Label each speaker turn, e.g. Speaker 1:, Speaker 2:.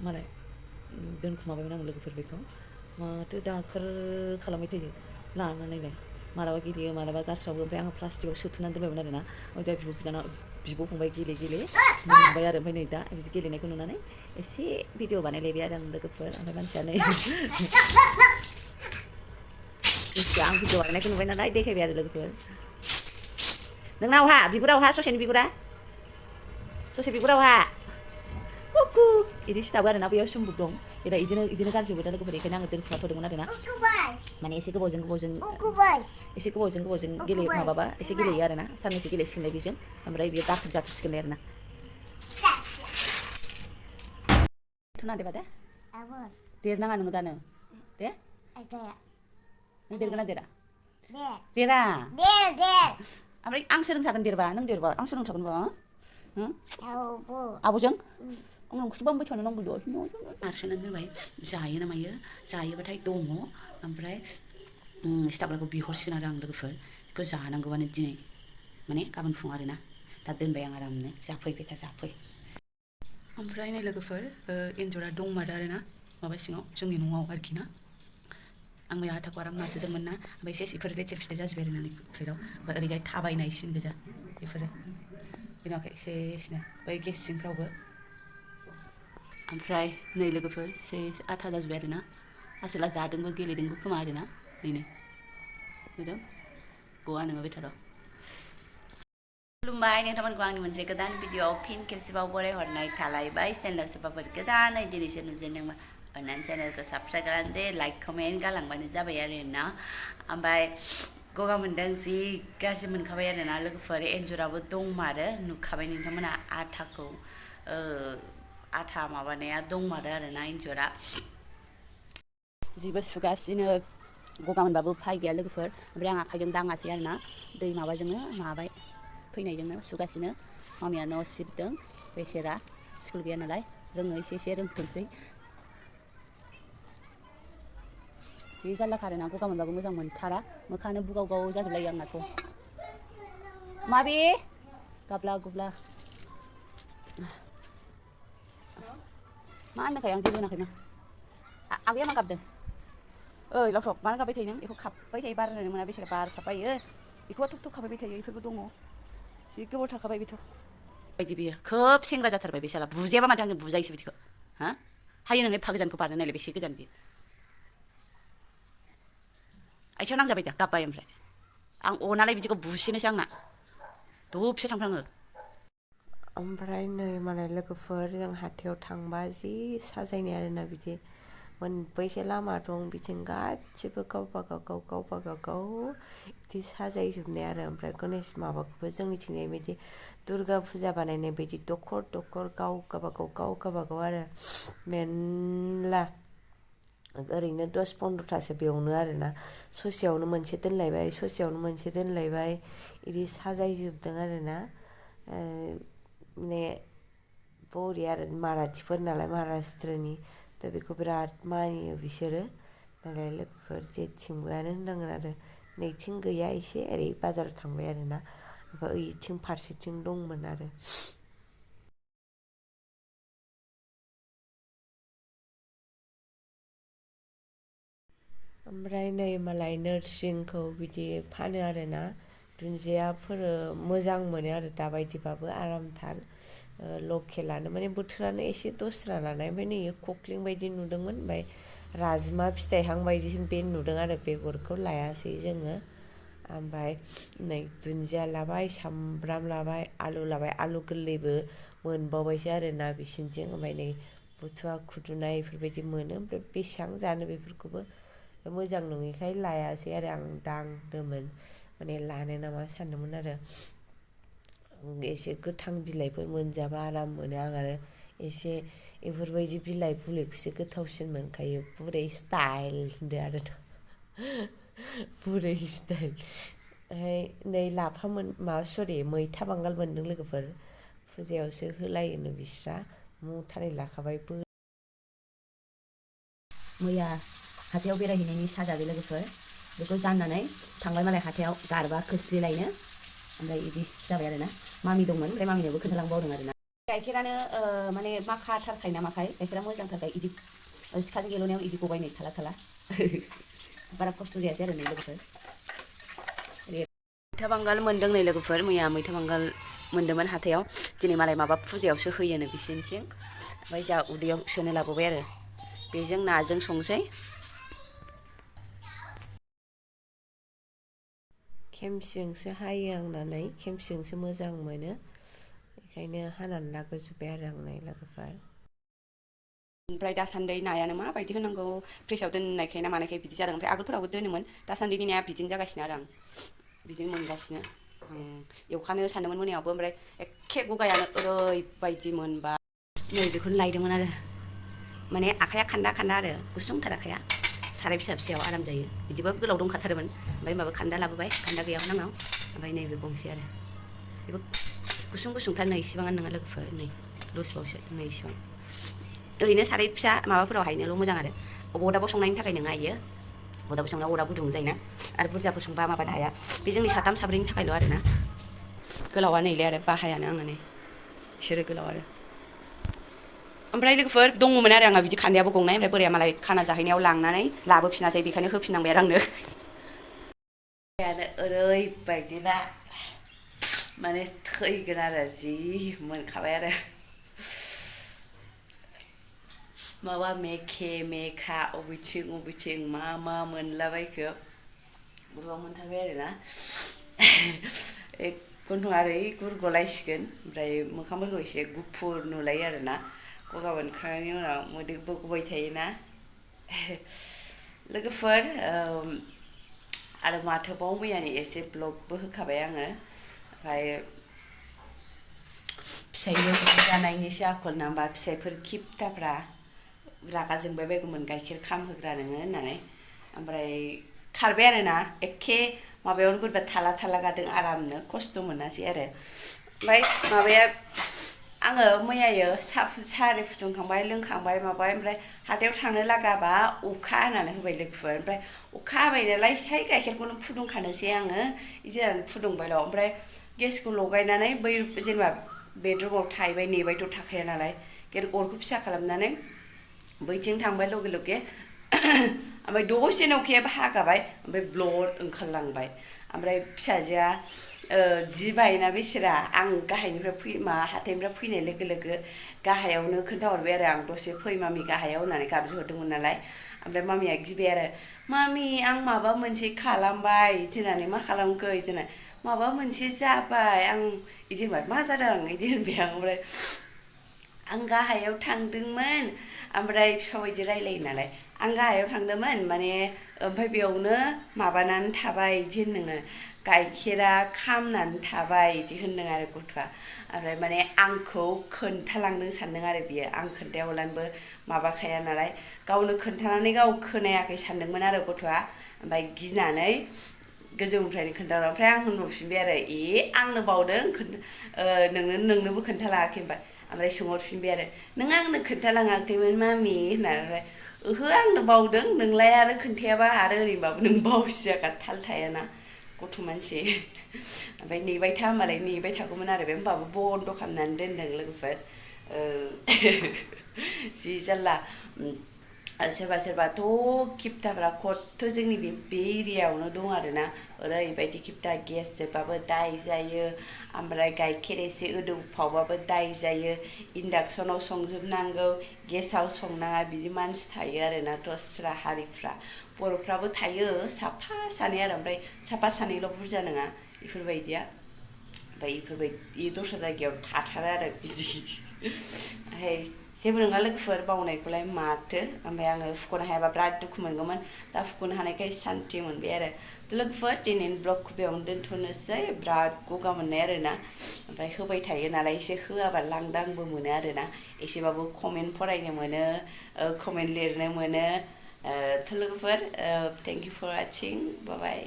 Speaker 1: मालाय दोनखुमाबायमोन आं लोगोफोर बेखौ माथो दाखोर खालामबाय थायो लानानैलाय मालाबा गेलेयो मालाबा गारस्रावो ओमफ्राय आङो प्लास्टिकआव सोथुनानै दोनबायमोन आरोना ओमफ्राय बिब' फंबाय गेले मोनबाय आरो ओमफ्राय नै दा बिदि गेलेनायखौ नुनानै एसे भिडिअ बानायलायबाय आरो आं लोगोफोर ओमफ्राय मानसिया नै आं भिडिअ बानायनायखौ नुबाय नालाय देखायबाय आरो लोगोफोर नोंनावहा बिगुरावहा ससेनि बिगुरा ससे बिगुरावहा कुकु इदि सिथाबो आरोना बेयाव सुम्बुक दं इदिनो गारजोबो दा लोगोफोर बेखायनो आङो दोनखुमाथ'दोंमोन आरोना माने एसे गोबावजों गेले माबाबा एसे गेलेयो आरोना साननैसो गेलेसिगोनलाय बेजों ओमफ्राय बियो दाखोर जाथ'सिगोनलाय आरोना थुना दे बादे देरनाङा नोङो दानो दे नों देरगोन ना देरा देरा ओमफ्राय आं सोलोंसागोन देरबा नों देरबा आं सोलोंसागोन बा आब'जों आंनाव खुसुबांबाय थानो नांगौ नारसोनानै दोनबाय जायो ना मायो जायोबाथाय दङ ओमफ्राय सिथाबग्राखौ बिहरसिगोन आरो आं लोगोफोर बेखौ जानांगौआनो दिनै माने गाबोन फुङाव आरोना दा दोनबाय आं आरामनो जाफैबाय था जाफै ओमफ्राय नै लोगोफोर एन्जरा दंमारो आरोना माबा सिङाव जोंनि न'आव आरोखि ना आं मैया हाथाखौ आराम नारसोदोंमोन ना ओमफ्राय एसे बेफोर लेथेर फिथेर जाजोब्बाय आरोना फ्लेटाव ओमफ्राय ओरैजाय थाबायनायसिन गोजा बेफोरो बेनाखै एसेनो बै गेस सिंफ्रावबो ओमफ्राय नै लोगोफोर एसे आथा जाजोब्बाय आरोना आसोला जादोंबो गेलेदोंबो खोमा आरोना नै नुदों गवा नोङो बेथार' खुलुमबाय नोंथांमोनखौ आंनि मोनसे गोदान भिडिअआव फिन खेबसेबाव बरायहरनाय थालायबाय चेनेलाव सोरबाफोर गोदानै दिनैसो नुजेनदोंबा अननानै चेनेलखौ साबस्क्राइब खालामदो लाइक कमेन्ट गालांबानो जाबाय आरोना ओमफ्राय गगा मोनदों जि गाज्रि मोनखाबाय आरोना लोगोफोर एन्जराबो दंमारो नुखाबाय नोंथांमोना आथाखौ आथा माबानाया दंमारो आरोना एन्जरा जिबो सुगासिनो गगा मोनबाबो उफाय गैया लोगोफोर ओमफ्राय आं आखाइजों दाङासै आरोना दै माबाजोंनो माबाय फैनायजोंनो सुगासिनो मामिया न' सिबदों बेसेरा स्कुल गैया नालाय रोङो एसे रोंथोंसै जि जारलाखा आरोना गगा मोनबाबो मोजां मोनथारा मोखाङानो बुगाव जाजोबलायो आंनाथ' माबे गाब्ला गुब्ला मा होनदोंखाय आं जेबो होनाखैमोन आगैया मा गाबदों ओइ लावथब मानो गाबबाय थायो नों बेखौ खाबबाय थायो बार होनो मोना बेसेरा बार साबबायो बेखौबा थब खाबाय थायो बेफोरबो दङ जि गोबाव थाखाबाय बेथ' बायदि बियो खोब सेंग्रा जाथारबाय बे साला बुजायाबा माथो आङो बुजायोसो बिदिखौ हा हायो नोंलाय एफा गोजानखौ बारनो नायलाय बेसे गोजान बियो आथिङाव नांजाबाय दा गाबबाय ओमफ्राय आं अनालाय बिदिखौ बुसिनोसो आंना दबसो थांफ्लाङो ओमफ्राय नै मालाय लोगोफोर जों हाथायाव थांबा जि साजायनाय आरोना बिदि मोनबैसे लामा दं बिथिं गासिबो गावबागाव बिदि साजायजोबनाय आरो ओमफ्राय गणेश माबाखौबो जोंनिथिंजाय बिदि दुर्गा फुजा बानायनाय बायदि दखर गाव गावबागाव आरो मेनला ओरैनो 10-15थासो बेयावनो आरोना ससेयावनो मोनसे दोनलायबाय बिदि साजायजोबदों आरोना माने बरिया आरो माराथिफोर नालाय महाराष्ट्रनि थ' बेखौ बिराद मानियो बिसोरो नालाय लोगोफोर जेथिंबोआनो होननांगोन आरो नैथिं गैया एसे ओरै बाजाराव थांबाय आरोना ओमफ्राय ओइथिं फारसेथिं दंमोन आरो ओमफ्राय नै मालाय नोरसिंखौ बिदि फानो आरोना दुन्दियाफोर मोजां मोनो आरो दाबायदिबाबो आरामथार लकेलानो माने बोथोरानो एसे दस्रा नालाय ओमफ्राय नै खख्लिं बायदि नुदोंमोन ओमफ्राय राजमा फिथाइहां बायदिसिम बे नुदों आरो बेगरखौ लायासै जोङो ओमफ्राय नै दुन्दिया लाबाय सामब्राम लाबाय आलु गोरलैबो मोनबावबायसो आरोना बिसिनिथिं ओमफ्राय नै बुथुवा खुदुना बेफोरबायदि मोनो ओमफ्राय बेसेबां जानो बेफोरखौबो मोजां नङिखाय लायासै आरो आं दांदोंमोन माने लानो नामा सानदोंमोन आरो एसे गोथां बिलाइफोर मोनजाबा आराम मोनो आं आरो एसे बेफोरबायदि बिलाइ बुलिखौसो गोथावसिन मोनखायो बुरै स्टाइल होनदो आरो बुरै स्टाइल ओमफ्राय नै लाफा मैथा बांगाल मोनदों लोगोफोर फुजायावसो होलायोनो बिस्रा मुथानै लाखाबाय मैया हाथायाव बेरायहैनायनि साजाबे लोगोफोर बेखौ जाननानै थांबाय मालाय हाथायाव गारबा खोस्लिलायनो ओमफ्राय बिदि जाबाय आरोना मामि दंमोन ओमफ्राय मामिनोबो खोन्थालांबावदों आरोना
Speaker 2: गाइखेरानो माने माखाथारखाय ना माखाय गाइखेरा मोजांथारखाय इदि सिखाजों गेल'नायाव इदि गबाय नै थाला थाला बारा खस्थ' जायासै आरो नै लोगोफोर मैथा बांगाल मोनदों नै लोगोफोर मैया मैथा बांगाल मोन्दोंमोन हाथायाव दिनै मालाय माबा फुजायावसो होयोनो बिसोरनिथिं ओमफ्राय जोंहा उदैयाव सोनो लाबोबाय आरो बेजों नाजों संसै
Speaker 1: खेमसिजोंसो हायो आंनानै खेमसिजोंसो मोजां मोनो बेखायनो हानानै लाग्रोजोब्बाय आरो आं नै लोगोफोर
Speaker 2: ओमफ्राय दासान्दि नायानो माबायदि होनांगौ फ्रिजाव दोननायखाय ना मानायखाय बिदि जादों ओमफ्राय आगोलफोरावबो दोनोमोन दासान्दिनि नाया बिदिनो जागासिनो आरो आं बिदिनो मोनगासिनो एवखानो सानदोंमोन मोनायावबो ओमफ्राय एखे गगायानो ओरैबायदि मोनबा नै बेखौनो लायदोंमोन आरो माने आखाइया खान्दा खान्दा आरो गुसुंथार आखाइया साराय फिसा फिसायाव आराम जायो बिदिबो गोलाव दंखाथारोमोन ओमफ्राय माबा खान्दा लाबोबाय खान्दा गैयामोन आंनाव ओमफ्राय नैबे गंसे आरो बेबो गुसुं गुसुंथार नै इसिबाङानो नङा लोगोफोर नै लुजबावसो नै इसिबां ओरैनो साराय फिसा माबाफोराव हायनोल' मोजां आरो अरदाबाव संनायनि थाखाय नङा इयो अरदाबाव संनायाव अरा गुदुं जायोना आरो बुरजाफोर संबा माबानो हाया बे जोंनि साथाम साब्रैनि थाखायल' आरोना गोलावा नैलाय आरो बाहायानो आङो नै बिसोरो गोलाव आरो ओमफ्राय लोगोफोर दङमोन आरो आंहा बिदि खान्दायाबो गंनाय ओमफ्राय बोराया मालाय खाना जाहैनायाव लांनानै लाबोफिनासै बेखायनो होफिननांबाय आरो आंनो ओरैबायदि ना माने थैगोन आरो जि मोनखाबाय आरो माबा मेखे मेखा अबेथिं मा मा मोनलाबायखो बोरैबा मोनथारबाय आरोना गन्थंआ ओरै गुरग'लायसिगोन ओमफ्राय मोखांफोरखौ एसे गुफुर नुलायो आरोना गगा मोनखांनायनि उनाव मोदैबो गबाय थायोना लोगोफोर आरो माथोबाव मैयानि एसे ब्लगबो होखाबाय आङो ओमफ्राय फिसाइजों जानायनिसो आखल ना होमबा फिसाइफोर खिपटाफ्रा रागा जोंबाय बायगौमोन गाइखेर खामहोग्रा नोङो होननानै ओमफ्राय खारबाय आरोना एखे माबायावनो बोरैबा थाला थाला गादों आरामनो खस्थ' मोनासै आरो ओमफ्राय माबाया आङो मैयायो साहा फुदुंखांबाय लोंखांबाय माबाय ओमफ्राय हाथायाव थांनो लागाबा अखा हानानै होबाय लोगोफोर ओमफ्राय अखा हाबाय नालाय साय गाइखेरखौनो फुदुंखानोसै आङो बिदि जानानै फुदुंबायल' ओमफ्राय गेसखौ लगायनानै बै जेनेबा बेडरुमाव थाहैबाय नेबायथ' थाखाया नालाय अरखौ फिसा खालामनानै बैथिं थांबाय लगे लगे ओमफ्राय दसेनो अखायाबो हागाबाय ओमफ्राय ब्लद ओंखारलांबाय ओमफ्राय फिसाजोआ गिबायना बेसेरा आं गाहायनिफ्राय हाथाइनिफ्राय फैनाय लोगो लोगो गाहायावनो खोन्थाहरबाय आरो आं दसे फै मामि गाहायाव होननानै गाबज्रिहरदोंमोन नालाय ओमफ्राय मामिया गिबाय आरो मामि आं माबा मोनसे खालामबाय बिदि होननानै मा खालामखो बिदि होननानै माबा मोनसे जाबाय आं बिदि होनबाय मा जादों बिदि होनबाय आं ओमफ्राय आं गाहायाव थांदोंमोन ओमफ्राय बिफा बायदि रायलायो नालाय आं गाहायाव थांदोंमोन माने ओमफ्राय बेयावनो माबानानै थाबाय बिदि होनदों गाइखेरा खामनानै थाबाय बिदि होनदों आरो गथ'आ ओमफ्राय माने आंखौ खोन्थालांदों सानदों आरो बियो आं खोन्थायाब्लानोबो माबाखाया नालाय गावनो खोन्थानानै गाव खोनायाखै सानदोंमोन आरो गथ'आ ओमफ्राय गिनानै गोजौनिफ्रायनो खोन्थाहरबाय ओमफ्राय आं होनहरफिनबाय आरो आंनो बावदों नोंनोबो खोन्थालाङाखै होनबाय ओमफ्राय सोंहरफिनबाय आरो नों आंनो खोन्थालाङाखैमोन मामि होननानै ओमफ्राय ओहो आंनो बावदों नोंलाय आरो खोन्थायाबा आरो ओरैबाबो नों बावसियाखा थाल थायाना गथ' मानसि ओमफ्राय नेबाय था होमबालाय नेबाय थागौमोन आरो बे होमबाबो बन्द' खालामनानै दोनदों लोगोफोर जि जारला सोरबा सोरबाथ' खिपटाफ्रा खथ्थ' जोंनि बे एरियायावनो दं आरोना ओरैबायदि खिपटा गेस जोबबाबो दाय जायो ओमफ्राय गाइखेर एसे ओदौफावबाबो दाय जायो इन्डाक्सनाव संजोबनांगौ गेसाव संनाङा बिदि मानसि थायो आरोना दस्रा हारिफ्रा बर'फ्राबो थायो साफा सानै आरो ओमफ्राय साफा सानैल' बुरजा नङा बेफोरबायदिया ओमफ्राय बेफोरबायदि दस्रा जायगायाव थाथारो आरो बिदि ओमफ्राय जेबो नङा लोगोफोर बावनायखौलाय माथो ओमफ्राय आङो फुख'नो हायाबा बिराद दुखु मोनगौमोन दा फुख'नो हानायखाय सान्थि मोनबाय आरो लोगोफोर दिनैनि ब्लगखौ बेयावनो दोनथ'नोसै बिराद गगा मोननाय आरोना ओमफ्राय होबाय थायो नालाय एसे होआबा लांदांबो मोनो आरोना एसेबाबो कमेन्ट फरायनो मोनो कमेन्ट लिरनो मोनो थ' लोगोफोर thank you for watching bye bye